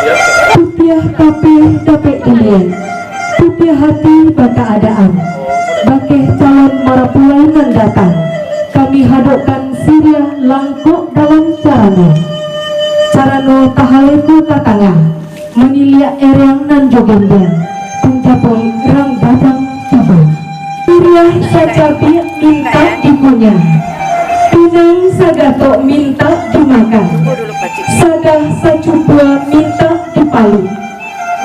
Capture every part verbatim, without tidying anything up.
Putiah tapeh dapek diliek, putiah hati bakaadaan. Bakeh calon marapulai nan datang, kami hadokkan siriah langkok dalam carano. Carano tahaleko ka tangah, maniliak ereang nan jo gendeang, pancapai rang gadang tibo. Siriah sacabiak mintak dikunyah, pinang sagatok mintak dimakan, sadah sacupua mintak dipaluik,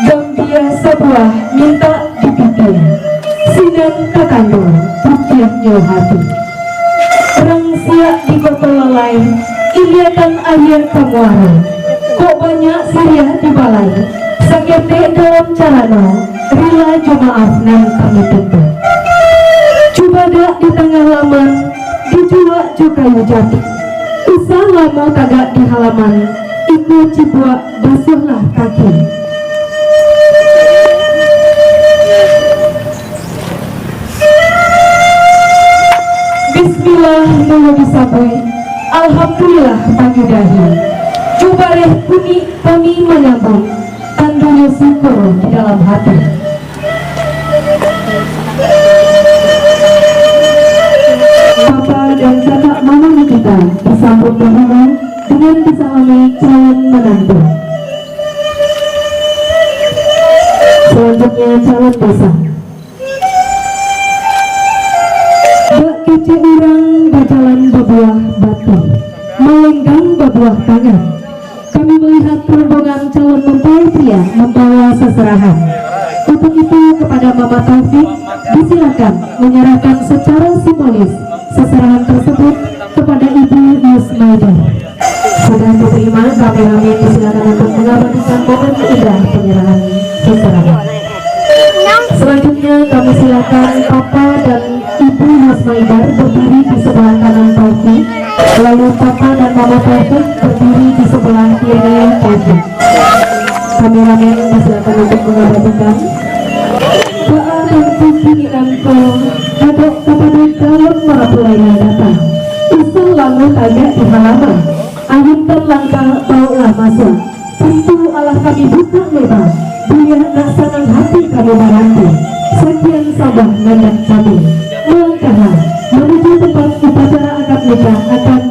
gambia sabuah mintak dipitia, sinan tatando putiahnyo hati. Rang siak di koto lalai, iliatan aia ka muaro. Kok banyak siriah di balai, saketek dalam carano, rila jo maaf nan kami tuntut. Cubadak di tangah laman, dijuak jo kayu jati. Usah lamo tagak di halaman, iko cibuak basuahlah kaki. Bismillah mulo disabuik, Alhamdulillah panyudahi. Jo bareh kunik kami manyambuik, tandonyo syukur di dalam hati. Papa dan kakak mama Nikita disambuik dahulu dengan disalami calon manantu. Salanjutnya, calon besan. Bak kecek urang bajalan babuah batu, malenggang babuah tangan. Kami melihat rombongan calon mempelai pria membawa sasarahan. Untuk itu, kepada Mama Taufik, disilakan menyerahkan secara simbolis sasarahan tersebut kepada Ibu Yusmaida. Sudah diterima, kameramen disilakan untuk mengabadikan momen indah penyerahan sasarahan. Selanjutnya, kami silakan Papa dan Ibu Yusmaida berdiri di sebelah kanan Taufik, lalu Papa dan Mama Taufik berdiri di sebelah kiri Taufik. Kameramen disilakan untuk mengabadikan. Doa dan puji inangko hadok kapado calon marapulai nan datang. Usah lamo tagak di halaman, ayunkan langkah, baoklah masuak. Pintu alah kami bukak leba, buliah nak sanang hati kami baranti. Sakian sambah nan dari kami. Malangkahlah manuju tempat upacara akad nikah akan